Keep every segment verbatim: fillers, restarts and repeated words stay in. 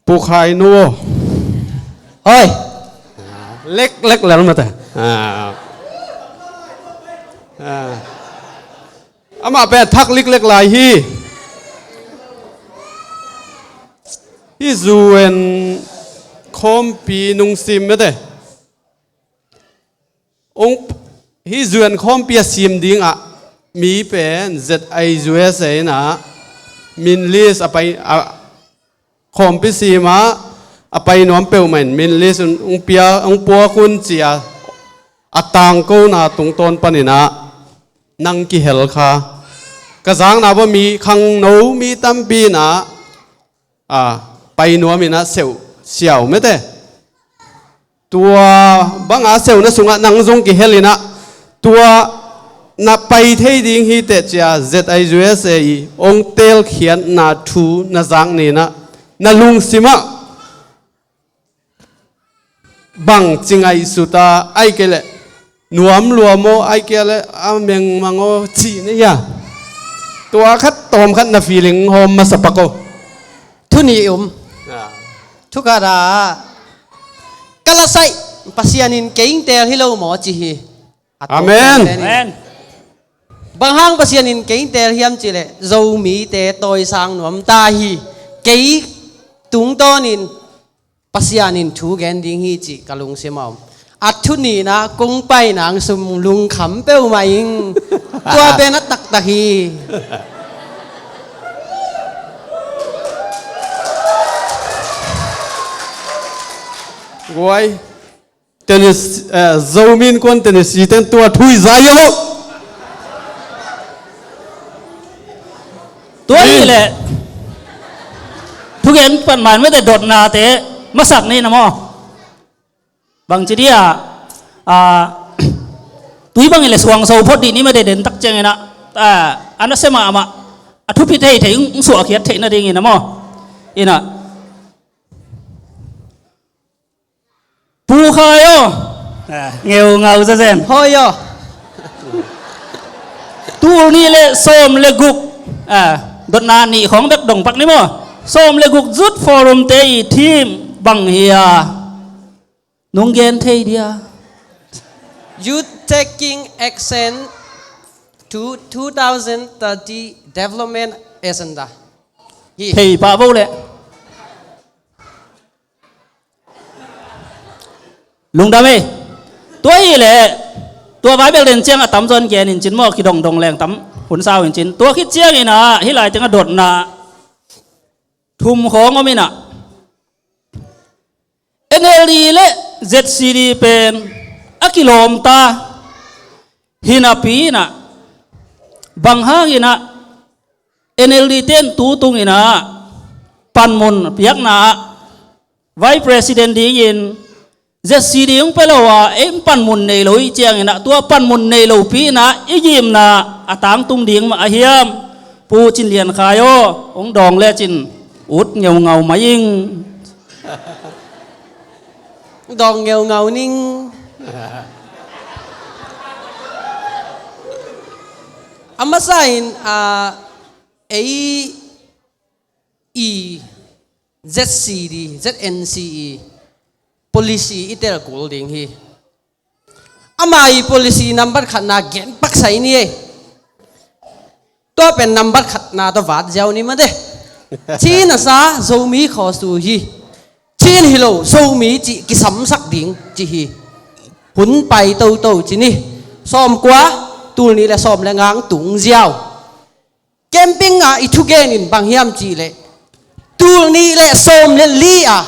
Pu Khai nu. Hoi. Lek lek lel mate. Amah pen thak liklek lai hi. Hih U N khawmpi nungsim mate. Hih U N khawmpi a sim dingah mi pen Z I U S A inah min list a pai a khawmpi simah a pai nuam peuhmah in min list hong pia hong puak un ci-a a tangkona tungtawn paninah nang kihel kha. Ka zakna bawh mi khangno mi tampi inah a pai nuam inah seuh siau mete. Tua banga seuhna sungah nang zong kihel inah tua na pai thei ding hi teh ci-a Z I U S A i hong telkhiatna thu na zak ni inah na lungsimah bangci ngaihsut a, ahih kei leh nuam lua maw, ahih kei leh a mengmang aw cih na hia? Tua khat tawm khat na feeling hawm masa pak aw. Thu nih um. Thu khat ah ka lasaih Pasian in kei teel hi lo maw ci hi. A tawm Amen. Amen. Bang hang Pasian in kei teel hiam cih leh Zomite tawisang nuam ta hi. Kei tungtawnin Pasian in thu gen ding hi cih ka lungsim a om. A thu nihna kong pai nang sum lungkham peuhmah ing. Tua pen a taktak hi. Guai. Tennessee, eh, Zomi Innkuan Tennessee ten tua thu i za hi lo. Tua hi leh thugen pan man mete dotnate masak ni na maw? Bangci dia, ah, tui bang hi leh suang so phot dih ni mete den tak ciang inah, ah, a na sem a amah a thupi thei thei hong suahkhiat theih nading inah maw? Inah Pu Khai aw. Ah, ngeu ngau zazen. Hoi aw. Tul nih le sawm le guk. Ah, dotna nih khawng bek dong pak ni maw? Sawm le guk Youth Forum te i thim bang hi a. Nong gen thei dia. Youth taking action to two thousand thirty development agenda. Hi. Thei pah vo leh. Lungdam ei. Tua hi leh tua Bible den ciang a tamzaw in gen in cin maw, kidongdong leng tam hun sau in cin. Tua khit ciang inah hih lai tengah dotna thum khawng om inah N L D le Z C D pen a kilawmta hi napi inah bang hang inah N L D ten tu tung inah panmun piakna ah Vice President dingin Z C D hong pia lo a, ei panmun nei lo i ciang inah tua panmun nei lopi inah i gimna a tangtung ding mah a hiam? Pu Cin Lian Khai aw, hong dawng lecin ut ngeungau mai ing. Dawng ngeungau ning. A masa in, ah, ei i Z C D, Z N C E policy i tel kul ding hi. Ama i policy nambat khatna gen paksa i ni ei. Tua pen nambat khatna tawh vat ziau ni mate. Chin a sa Zomi khaw su hi. Chin hi lo Zomi cih kisamsak ding cih hi. Hun pai toto ci ni. Sawmkua, tul nih le sawm le nga tung ziau. Camping ah i thugen in bang hiam cih leh tul nih le sawm le li ah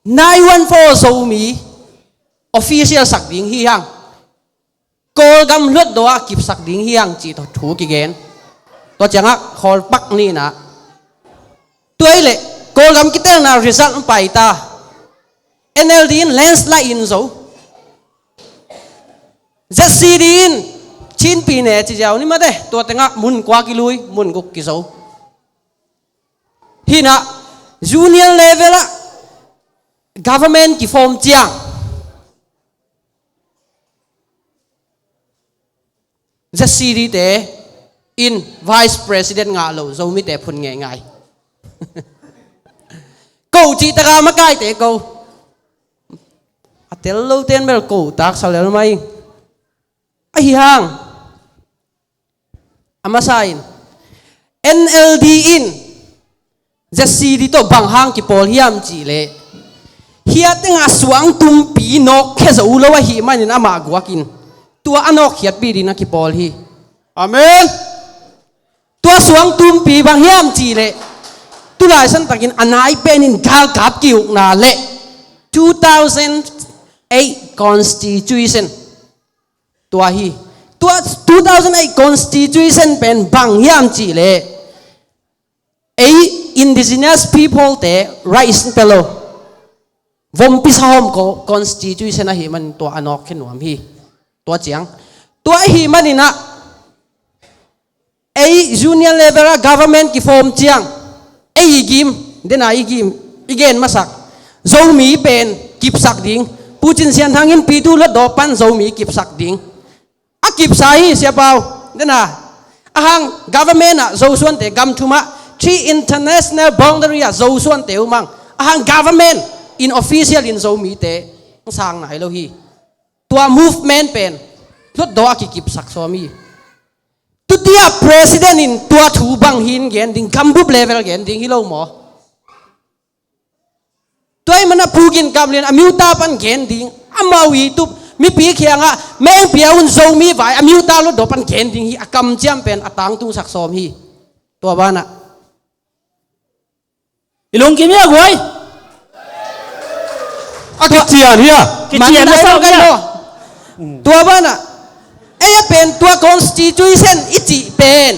nine one four Zomi official sak ding hi hang. Kawlgam hluttaw ah kipsak ding hi hang cih tawh thu kigen. Tua ciangah khawl pak ni inah. Tua hi leh Kawlgam kitelna result hong pai ta. N L D in landslide in zo. Z C D in Chin pi ne ci ziau ni mate, tua tengah mun kua kilui, mun guk kizo. Hi inah union level ah government kiform ciang Z C D te in Vice President ngah lo Zomite phun ngeingai. Ko cih taka makaite ko. A tel lo ten bel ko taksa lel mai. Ahi hang a masa in N L D in Z C D tawh bang hang kipawl hiam cihleh, hia tengah suangtumpi nawkkhia zo lo ahih manin amah guakin tua a nawkkhiatpi ding a kipawl hi. Amen. Tua suangtumpi bang hiam cihleh, tulai santakin a nai penin galkap ki-ukna le two thousand eight Constitution tua hi. Tua two thousand eight Constitution pen bang hiam cihleh, ei indigenous people te rights pia lo, vompi sahawm ko constitution ahih man tua a nawkkhia nuam hi. Tua ciang, tua ahih maninah ei union level a government kiform ciang, ei i gim, dena i gim, i gen masak, Zomi pen kipsak ding, Pu Cin Sian Thang in Pitu Hluttaw pan Zomi kipsak ding. A kipsa hi, Sia Pau. Dena, ahang government ah Zosuante gam thum ah, three international boundary ah Zosuante umang, ahang government in official in Zomite sang nai lo hi. Tua movement pen Hluttaw a kikipsak sawm hi. Tutia president in tua thu bang hi in gen ding, gambup level gen ding hi lo maw? Tua ahih mana Pu Gin Kam Lian a miuta pan gen ding, amau i tup mipi kiangah mengpia un Zomi vai a miuta Hluttaw pan gen ding hi. A kamciam pen a tangtungsak sawm hi. Tua banah i lungkim hi a guai. A kician hi a. Kician na sau kan maw. Tua banah ei a pen tua constitution i cih pen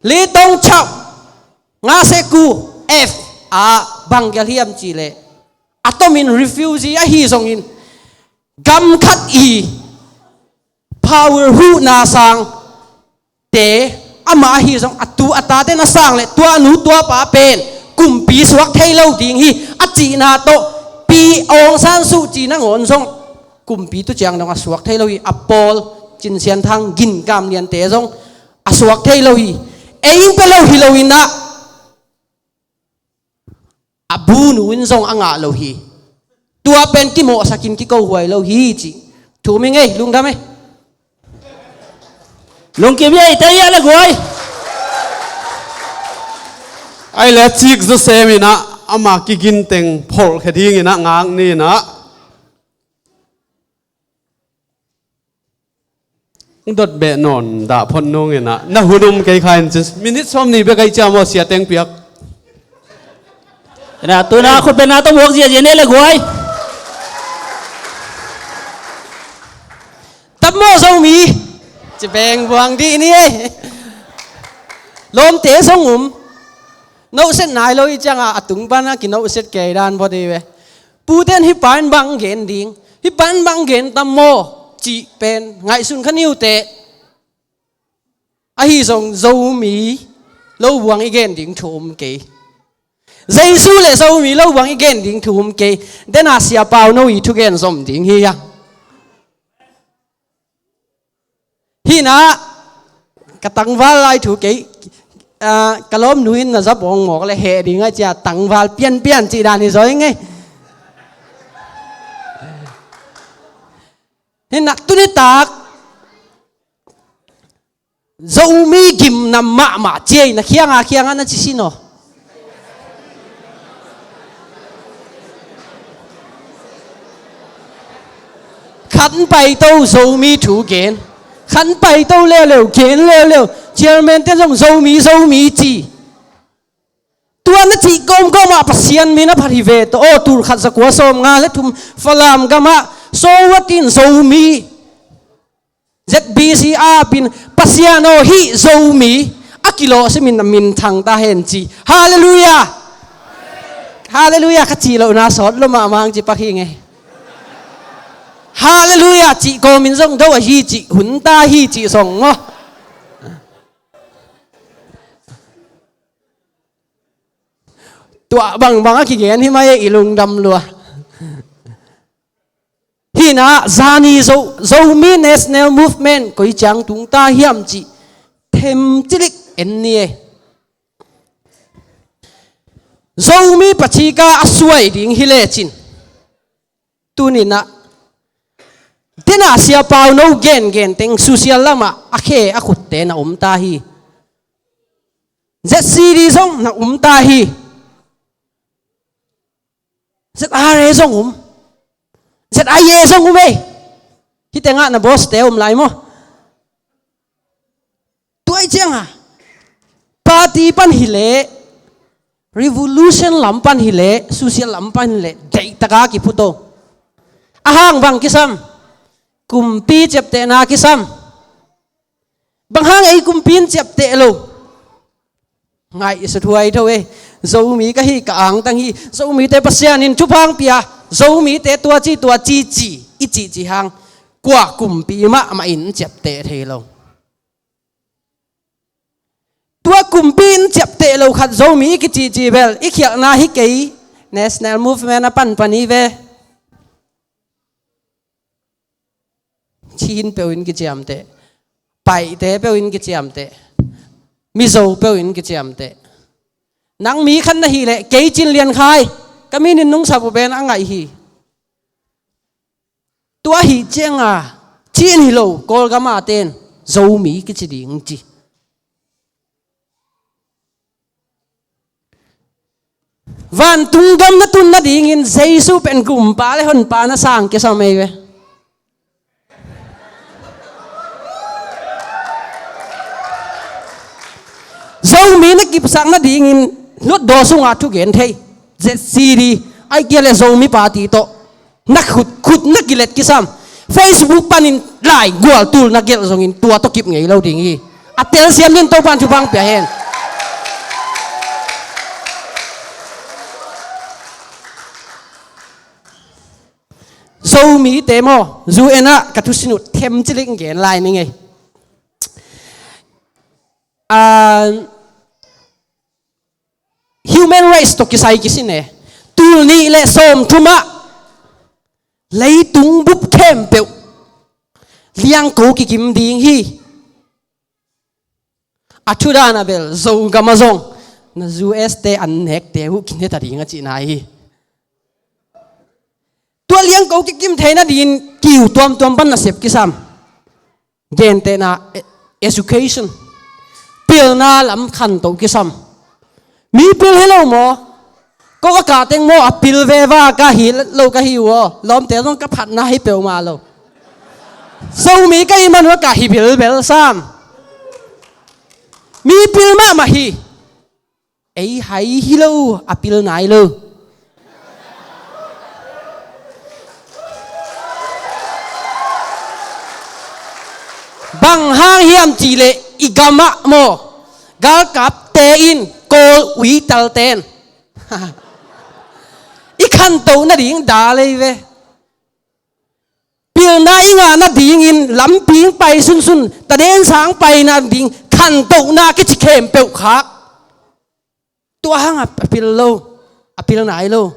Litong Chap Ngase Ku F a bang gel hiam cihleh, a tomin refugee ahi zongin gam khat i power huhna sang te amah ahi zong a tu a tate na sang le tua nu tua pa pen kumpi suak thei lo ding hi a cihna tawh Pi Aung San Suu Kyi nangawn zong kumpi tu ciang dong a suak thei lo hi. A pawl Cin Sian Thang, Gin Kam Lian te zong a suak thei lo hi. Ei in pia lo hi lo inah a bunu in zong a ngah lo hi. Tua pen kimawhsakin kikohuai lo hi cih thu mi ngei, lungdam e. Lungkim hi a, i tei a le guai. Ai le cik zaw sem inah ama kiginteng pholhkhia dinginah ngak ni inah. Dot beh nawn dah phot nung inah na hun um kei kha in cin minute sawm ni bek ai ciam aw sia teng piak. Ina tuna khut bena tong huak ziazia ne le guai. Tam maw Zomi? Ci beng buang dih ni e. Lawmte zong um. Nohset nai lo i cianga a tung pana kinohset kei dan pawt hi ve. Puten hih pa in bang gen ding, hih pa in bang gen tam maw cih pen ngaihsun kha niute. Ahi zong Zomi lo buang i gen ding thu um kei. Jesu le Zomi lo buang i gen ding thu um kei. Dena Sia Pau no i thugen zom ding hi a. Hinah ka tangval lai thu kei, ah, ka lawmnu in na za bawng mawk le heh ding a cia tangval pianpian cih dan hi zaw hi ngei. Hinah tunitak Zomi gimnam mahmah cia i na khianga khianga na ci sin aw. Khan paito Zomi thu gen. Khan paito leuleu gen leuleu. Chairman te zong Zomi Zomi ci. Tua na cih kawmkawmah Pasian min a phat hi ve tawh aw. Tul khat zakua sawm nga le thum Falam gamah Sowat in Zomi Z B C a pin Pasian aw hih Zomi a kilawh simin a minthang ta hen ci. Halleluiah. Halleluiah ka cih lohna sawt lo mahmah ci pak hi ngei. Halleluiah cih kawmin zong do ahi cih hun ta hi cih song maw. Tua bangbang a kigen hi mai i lungdam lua. Inah zani Zo, Zomi National Movement koi ciang tung ta hiam cih them cilik en ni e. Zomi pachika a suai ding hi lecin, tuninah dena siapau no gengen teng social lamah a khe a khutte na um ta hi. Z C D zong na um ta hi. Z R A zong um. Z I A zong um ei. Hite ngah na boss te um lai maw? Tuai cianga party pan hileh, revolution lam pan hileh, social lam pan hileh, deihtaka kiputo. A hang bang kisam? Kumpi ciaptehna kisam. Bang hang ei kumpi in ciapteh lo? Ngaih i suthuai tho e. Zomi ka hi, ka angtang hi. Zomite Pasian in thupha hong pia. Zomite tua ci, tua ci, ci i cihcih hang, kua kumpi mahmah in ciapteh thei lo. Tua kumpi in ciapteh lo khat Zomi i kicihcih bel i khialhna hi kei. National movement a panpan hi ve. Chin peuh in kiciamteh, Paihte peuh in kiciamteh, Mizo peuh in kiciamteh. Nang mi khat na hileh kei Cin Lian Khai, ka min in nungsap uh pen a ngaih hi. Tua hi cianga Chin hi lo, Kawlgama ten Zomi kici ding ci. Vantung gam na tun nadingin Jesu pen gumpa le honpa na sang kisam ei ve. Zomi na kipsak nadingin hlutdaw sunga thugen thei Z C D, ai kia le Zomi party tawh na khut, khut na kilet kisam. Facebook panin lai gual tul na gelh zongin tua tawh kip ngei lo ding hi. A telsiam din Topan thupha hong pia hen. Zomite maw, U N ah ka thusin uh them cilik gen lai ni ngei. Ah, human rights tawh kisai kisin e. Tul nih le sawmthum ah leitung bup khempeuh liangko kikim ding hi. A thu dan a bel Zogam ah zong na U S te an nekte uh kineta ding a cihna hi. Tua liangko kikim theina dingin kiu tuamtuam pan nasep kisam. Gentehna, e-, education, pilna lam khantoh kisam. Mi pil hi lo maw? Ko a kah teng maw a pil veva ka hi lo ka hi uh aw. Lawmte zong ka phatna hi peuhmah lo. Zomi ka hi man uh a ka hi bilbel sam. Mi pil mahmah hi. Ei hai hi lo, a pil nai lo. Bang hang hiam cihleh i gamah maw, galkapte in Kawl uitalten i khantoh nading dal ei ve. Pilna i ngah nadingin lampi pai sunsun, taden sang pai nading khantohna kici khempeuh khak. Tua hang a pil lo, a pil nai lo.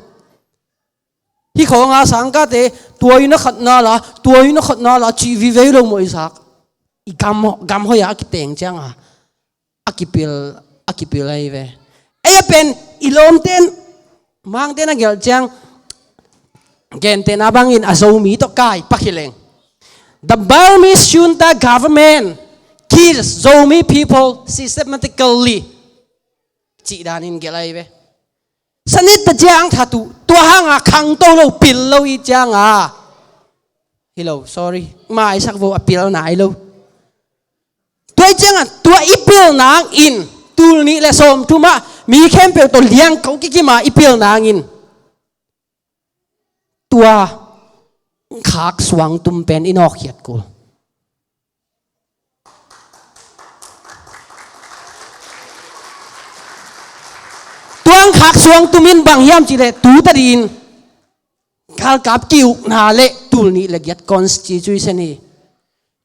Hih khawnga sangkate tua in a khatna la, tua in a khatna la cih vivei lo mawh i sak. I gam, gam hoih a kiteng cianga a kipil, a kipil ahi ve. Ei a pen i lawmten, mangten a gelh ciang, gentehna bangin a Zomi tawh kai pak hi leng. The Burmese junta government kills Zomi people systematically. Cih danin gelh ahi ve. Sanit ta ciang thatu, tua hanga khangto lo, pil lo i cianga. Hi lo, sorry. Maisak vo, a pil nai lo. Tua i cianga, tua i pil nangin, tul nih le sawmthum ah mi khempeuh tawh liangko kikima i pil nangin, tua khak suangtum pen i nawkkhiat kul. Tua khak suangtum in bang hiam cihleh, tu tadin galkap ki-ukna le tul nih le giat constitution hi.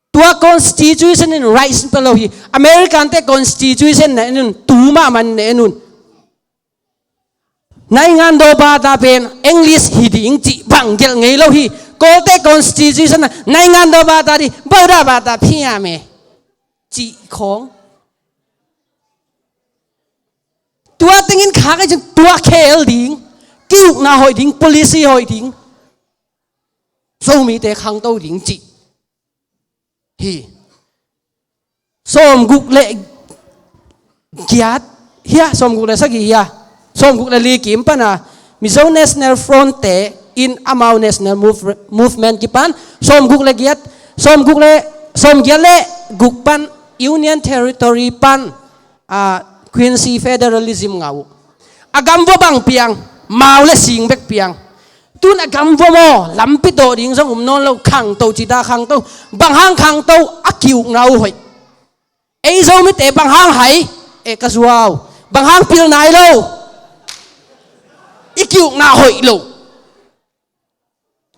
Tua constitution in rights pe lo hi. American te constitution na en un, tu mahmah na en un. Naingan dawpa ta pen English hi ding cih bang gelh ngei lo hi. Kawlte constitution ah, naingan dawh bata di, bawda bata phiame, cih khawng. Tua tengin khak ei cin tua khel ding, kiukna hoih ding, policy hoih ding, Zomite khangto ding cih hi. Sawmguk le giat hia, sawmguk le sagih hia, sawmguk le li kim pana Mizo National Front te in amau national move, movement kipan sawmguk le giat, sawmguk le, sawmgiat le guk pan Union Territory pan, ah, Quincy Federalism ngah uh. A gam vua bang piang, mau le sing bek piang. Tun a gam vua maw, lampi tawh ding zong um nawn lo, khangto cita khangto. Bang hang khangto, a kiukna uh hoih. Ei Zomite bang hang hai, e ka zuau. Bang hang pil nai lo. I kiukna hoih lo.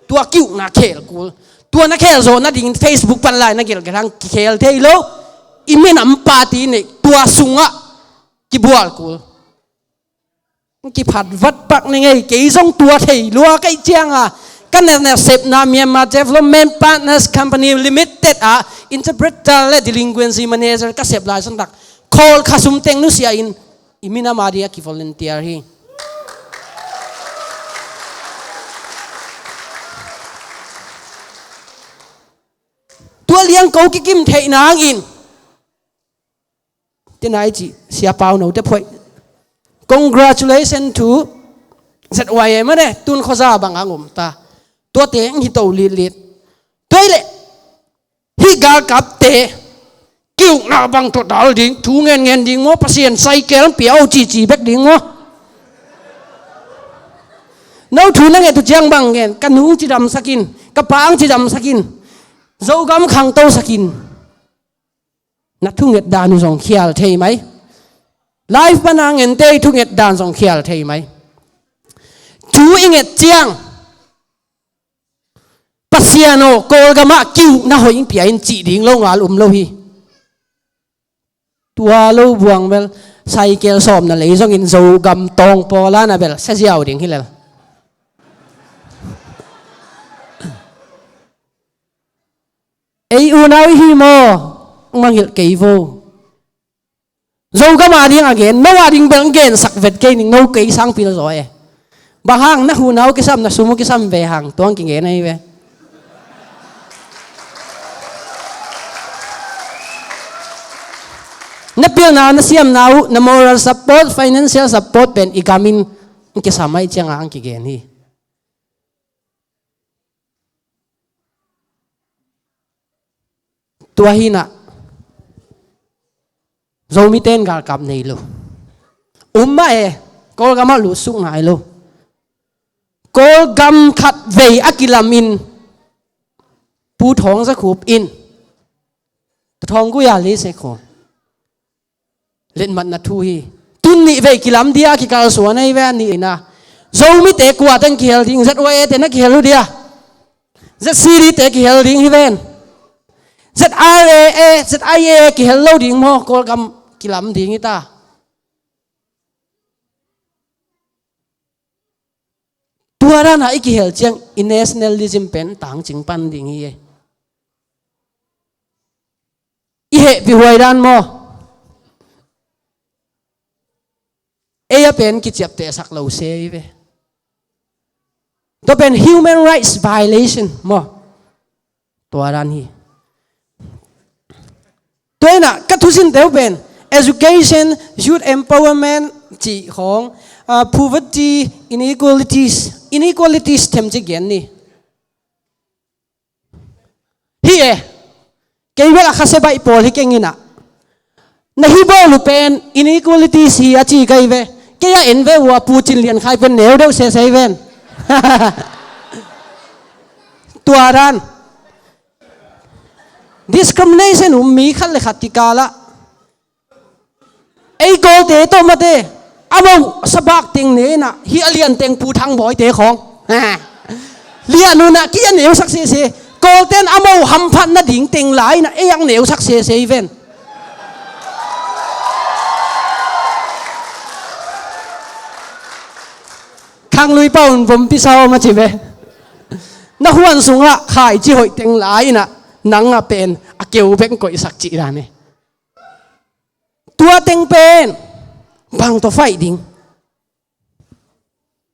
Tua kiukna khel kul. Tua na khel zawh nading Facebook pan lai na gelh gelh hang kikhel thei lo. I minam party nei tua sungah kibual kul. Kiphat vat pak ni ngei, kei zong tua thei lua ka hih cianga ka nasepna Myanmar Development Partners Company Limited ah interpreter le delinquency manager ka sep lai santak khawl kha sum teng nusia in i minam a ding a kivolunteer hi. Tua liang ko kikim theih nangin. Tena i cih Sia Pau Note phoih. Congratulations to Z Y M a ne, tun khuaza bang ang om ta. Tua teng hi to litlit. Tua i leh hih galkapte kiukna bang tawh dal ding, thu ngen ngen ding maw, Pasian saikel pia o cici bek ding maw? No thu na nget uh ciang bang ngen, ka nu cidamsak in, ka pa ang cidamsak in, Zogam khangtosak in. Na thunget dan uh zong khial thei mai. Live pana ngente i thunget dan zong khial thei mai. Thu i nget ciang Pasian aw, Kawlgamah kiukna hoih in pia in cih ding lo ngal um lo hi. Tua lo buang bel saikel sawm na lei zongin Zogam tawng pawla na bel sia ziau ding hi lel. Ei unau i hi maw? Hong mangngilh kei vo. Zogam a ding a gen, no a ding bel hong gensak vet kei ning, no kei sang pil zaw e. Bang hang na hunau kisam, na sum uh kisam ve hang, tuang kigen ahi ve. Na pilna, na siamna uh, na moral support, financial support pen i gamin hong kisam ahi cianga hong kigen hi. Tua hinah Zomite in galkap nei lo. Um mah e, Kawlgamah lutsuk ngai lo. Kawlgam khat vei a kilamin Pu Thawng Za Khup in, Thawng Gui a li se kho. Letmatna thu hi. Tun nih vei kilam dia kikalsuan ahi ve a nihna. Zomite kua teng kihel ding, Z Y A te na kihel uh dia. Z C D te kihel ding hi ven. Z R A A, Z I A kihel lo ding maw, Kawlgam kilam ding hi ta. Tua dana i kihel ciang i nationalism pen tangcing pan ding hi e. I hehpih huai dan maw? Ei a pen kiciaptehsak lo se hi ve. Tua pen human rights violation maw? Tua dan hi. Tua inah ka thusin teu pen education, youth empowerment cih khawng, ah, poverty, inequalities, inequalities them ci gen ni. Hi e, kei bel a khasia baih pawl hi keng inah. Na hi bawl uh pen inequalities hi a ci kai ve. Kei a en ve uh a Pu Cin Lian Khai pen neu deuh sese hi ven. Tua dan. Discrimination um mi khat le khat kikalah. Ei Kawlte tawh mate, a mo sabak teng ne inah, hi a lian teng Pu Thang Bawite khawng. Lian unah ki a neusak sese. Kawlten a mo hamphat nading teng lai inah, ei ang neusak sese hi ven. Khanglui pah un vompi sa om a ci ve. Na huan sungah khaici hoih teng la in ah, nang a pen a keu bek koihsak cih dan e. Tua teng pen bang tawh fight ding?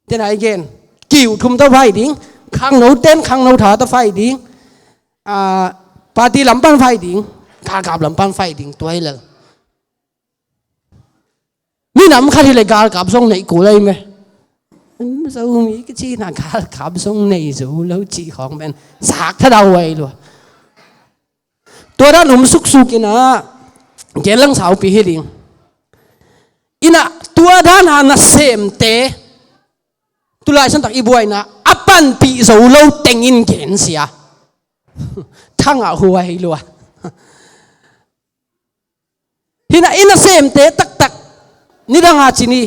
Tena i gen, kiu thum tawh fight ding, khangno ten khangno tha tawh fight ding, ah, party lam pan fight ding, galkap lam pan fight ding, tua hi lel. Minam khat hi le galkap zong nei kul ahi me. Zomi kici na galkap zong nei zo lo cih khawng pen zak thadau ahi lua. Tua dan um suksuk in ah, gen lang saupi hi ding. In ah, tua dan a nasemte, tulai santak i buaina a panpih zo lo teng in gensia. Thangah huai lua. Hi in ah, i nasemte taktak, nidang a ci ni.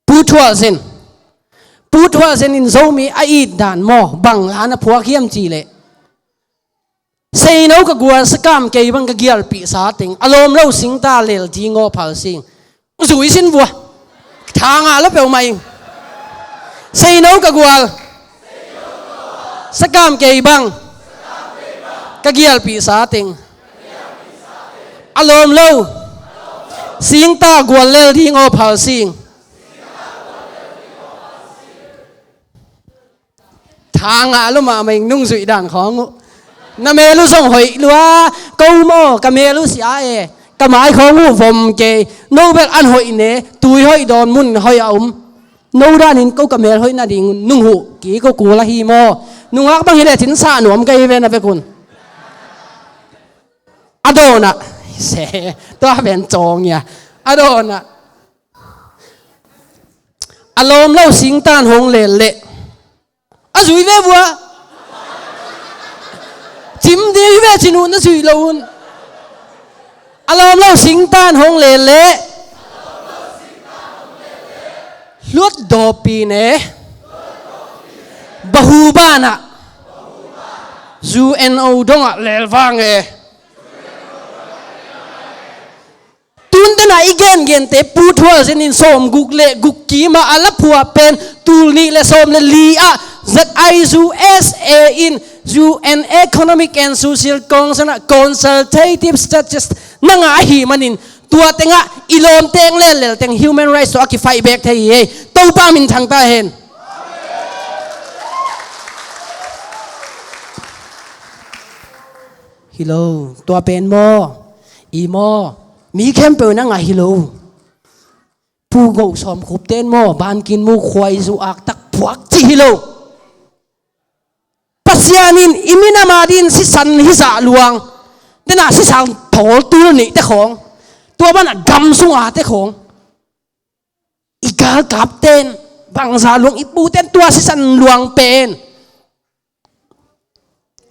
Pu Thual Zen. Pu Thual Zen in Zomi a it dan maw, bang la na phuak hiam cih leh, seino ka gual, sakam kei bang ka gialpih sa teng, a lawm lo singta lel ding aw phal sing. Zui sin vua. Tha ngah lo peuhmah ing. Seino ka gual, sakam kei bang ka gialpih sa teng, a lawm lo singta gual lel ding aw phal sing. Tha ngah lo mahmah ing, nungzuih dan khawng uh. Na mel uh zong hoih lua, ko maw, ka mel uh sia e, ka mai khawng uh vom kei, no bel an hoih ne, tui hoih dawn mun hoih a um. No danin ko ka mel hoih nading nunghuh kik uh kul ahi maw. Nungak bang hi le cin sa nuam ka hi ve na vekun. A dawnah, se, tua ven cawng ia. A dawnah, a lawm lo singtan hong lel leh, a zui ve vua. Cim ding hi ve cin uh na zui lo un. A lawm lo singtan hong lel leh, hluat dawpi ne, bahu banah, U N O dongah lel vang e. Tun tena i gengente Pu Thual Zen in sawm guk le guk kima a la phuah pen tul nih le sawm le li ah Z I U S A in U N Economic and Social Council ah consultative status na ngah ahih manin tua tengah i lawmteng lellel teng human rights tawh a kifaih bek thei hi ei. Topa min thangta hen. Hi lo, tua pen maw, i maw, mi khempeuh na ngah hi lo. Pu Go Sawm Khup ten maw, Ban Ki Moon khuaizu aktak phuak cih hi lo. Pasian in i minam a dingin sisan hizah luang, tena sisan thawl tul neihte khawng, tua banah gam sunga te khawng, i galkap ten, bangza luang i pu ten tua sisan luang pen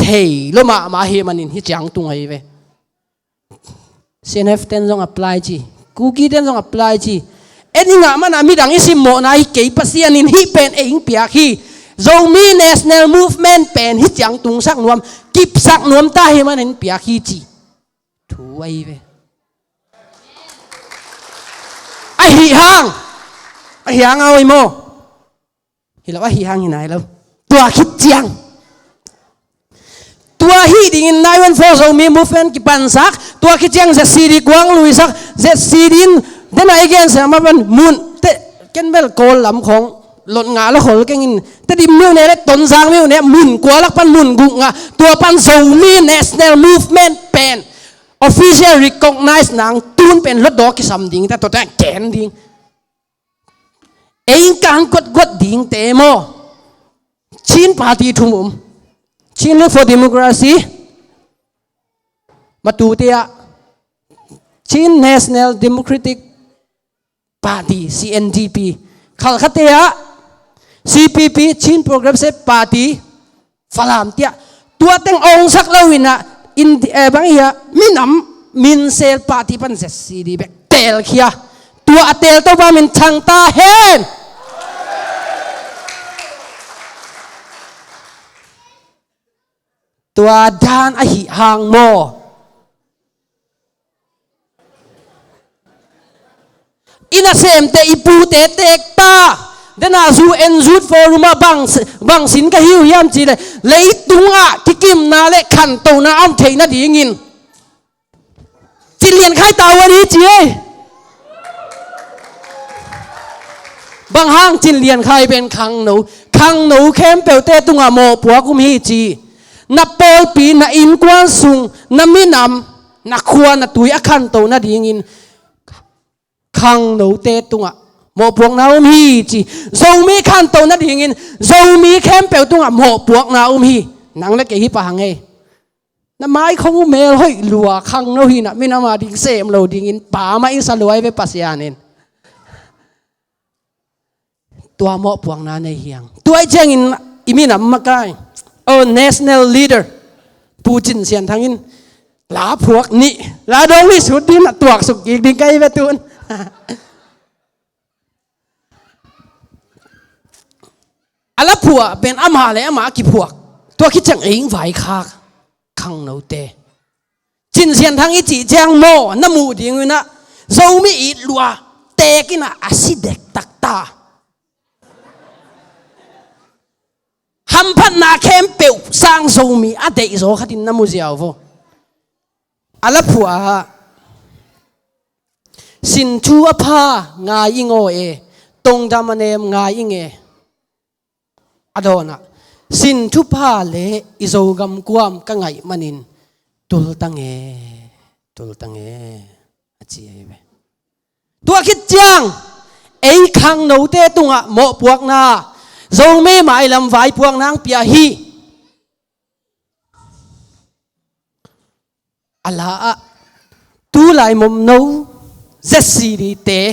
thei lo mahmah ahih manin hi ciang tung ahi ve. C N F ten zong apply ci, Kuki ten zong apply ci. En i ngah mana midang i simmawhna hi kei, Pasian in hih pen ei hong piak hi. Zomi National Movement pen hi ciang tungsak nuam, kipsak nuam ta hi manin piak hi ci. Thu ahi ve. Ahi hang, ahi hang a oi maw. Hi lo, ahi hang hi nai lo. Tua khit ciang, tua hi dingin nine one four Zomi Movement kipansak, tua khit ciang Z C D kuang luisak, Z C D in tena i gensa ma pan mun te, ken bel Kawl lam khawng lot ngah lo khol keng in, Tedim myone le Tonzang myone mun kua lak pan mun guk ngah, tua pan Zomi National Movement pen official recognize nang tun pen lot dawk kisam ding ta, tua ta ken ding. Ei kang kotgot dingte maw, Chin party thum um. Chin League for Democracy, Matute ah, Chin National Democratic Party, C N D P, Khalkhate ah, C P P, Chin Progressive Party, Falam tiah, tua teng ong sak lo in ah, in, eh, bang hiah, minam, minsel party pan Z C D bek telkhia. Tua a tel Topa min thang ta hen. Tua dan ahi hang maw. I nasemte, i pute tekta, Dena U N Youth Forum ah bang, bang sin ka hi uh hiam cih leh, leitungah kikimna le khantona a om theih nadingin Cinliankhai tavuan hi ci ei. Bang hang Cinliankhai pen khangno, khangno khempeuhte tungah mawhpuak um hi ci. Na pawlpi, na innkuan sung, na minam, na khua, na tui a khanto nadingin khangnote tungah mawhpuakna um hi ci. Zomi khanto nadingin Zomi khempeuh tungah mawhpuakna um hi. Nang le kei hi pah hang ei. Na mai khong uh mel hoih lua, khangno hi na, minam a ding sem lo dingin pa mah in sa lua ei ve Pasian in. Tua mawhpuakna nei hi hang. Tua ahih ciangin i minam makai, o, national leader Pu Cin Sian Thang in la phuak nih, la dong nih sut ding, na tuaksuk kik ding ka hi ve tun. A la phuah pen amah le amah a kiphuak. Tua khit ciang ei hong vaikhak khangnote. Cin Sian Thang i cih ciang maw, na muh ding uh in ah, Zomi it lua, teek in ah a si dektak ta. Hamphatna khempeuh sang Zomi a deihzaw khat in na mu ziau vo. A la phuah ah, sin thu a pha ngai ing aw e, tongdam a nem ngai ing e. A dawnah, sin thupha le i Zogam kuam ka ngaih manin, tul ta nge, tul ta nge, a ci ahi ve. Tua khit ciang, ei khangnote tungah mawhpuakna, Zomi mailam vaipuakna hong pia hi. A la ah, tulai momno Z C D te,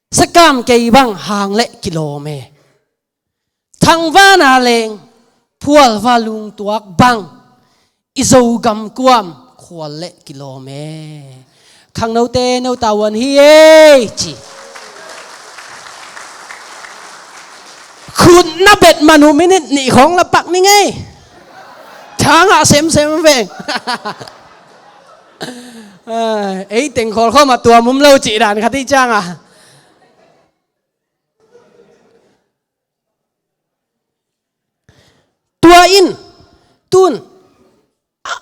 sakam kei bang hang le kilawm e. Thangvana leng, phualva lungtuak bang, i Zogam kuam khual le kilawm e. Khangnote no tavuan hi ei ci. Khut na bet man uh minit nih khawng la pak ning ei. Thangah semsem veng. Ei teng khawl khawm a tuam um lo cih dan khat hi ciang a. Tua in, tun, a,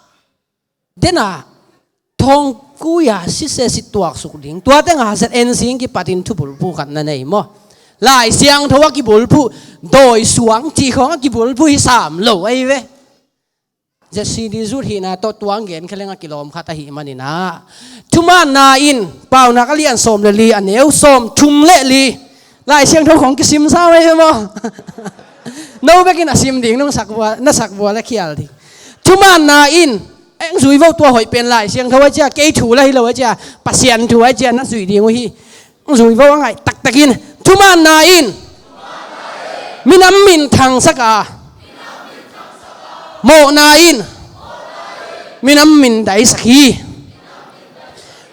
dena, thawngkui a sise si tuaksuk ding. Tua teng a Z N C kipatin thubulphuh khat na nei maw. Lai Siangtho a kibulphuh, dawi suang cih khawng a kibulphuh hi sam lo ahi ve. Z C D zut hihna tawh tuang gen kheleng a kilawm khat ahih manin ah. Thumaanna in, Paunak a lian sawm le li a neu sawm thum le li. Lai Siangtho khawng kisim sa mai ve maw? No bekin a sim ding, nong sak vua, na sak vua le khial ding. Thumaanna in, eng zui vo tua hoih pen Lai Siangtho a cia, kei thu la hi lo a cia, Pasian thu a cia, na zuih ding uh hi. Zui vo a ngaih taktakin. Thumaanna in minam min thangsak a, mawhna in minam min daisak hi.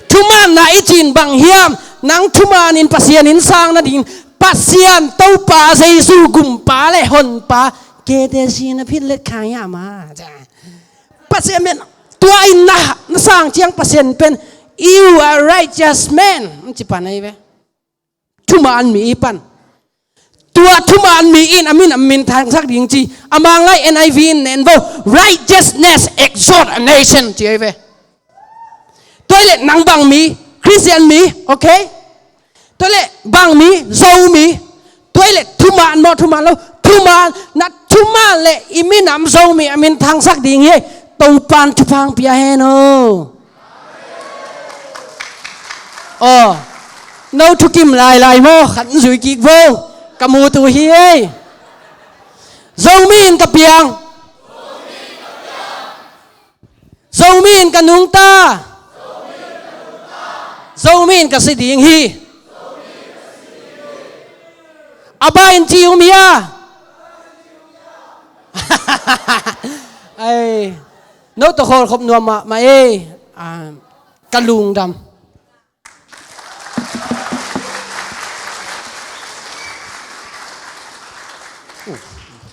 Thumaanna i cih bang hiam? Nang thumaanin Pasian in sang nading, Pasian Topa Jesu gumpa le honpa, K T C na phit let khai a ma. Pasian pen, tua in na, na sang ciang Pasian pen, "You are righteous man," ci pan ahi ve. Thumaan mi i pan. Tua thumaan mi in a min, a min thangsak ding ci. A Manglai N I V in nen vo. Righteousness exalt a nation ci ahi ve. Tua hi leh nang bang mi, Christian mi, okay? Tua hi leh bang mi, Zomi. Tua hi leh thumaan maw, thumaan lo. Thumaan, na thumaan leh i minam Zomi a min thangsak ding hi. Topan thupha pia hen aw. Aw, no thukim lailai maw, khat zui kik vo. Ka mu tu hi ei. Zomi in ka piang. Zomi in ka nungta. Zomi in ka si ding hi. A ba in ci um hia? Ai, no tawh khawlkhop nuam mahmah ei. Ah, ka lungdam.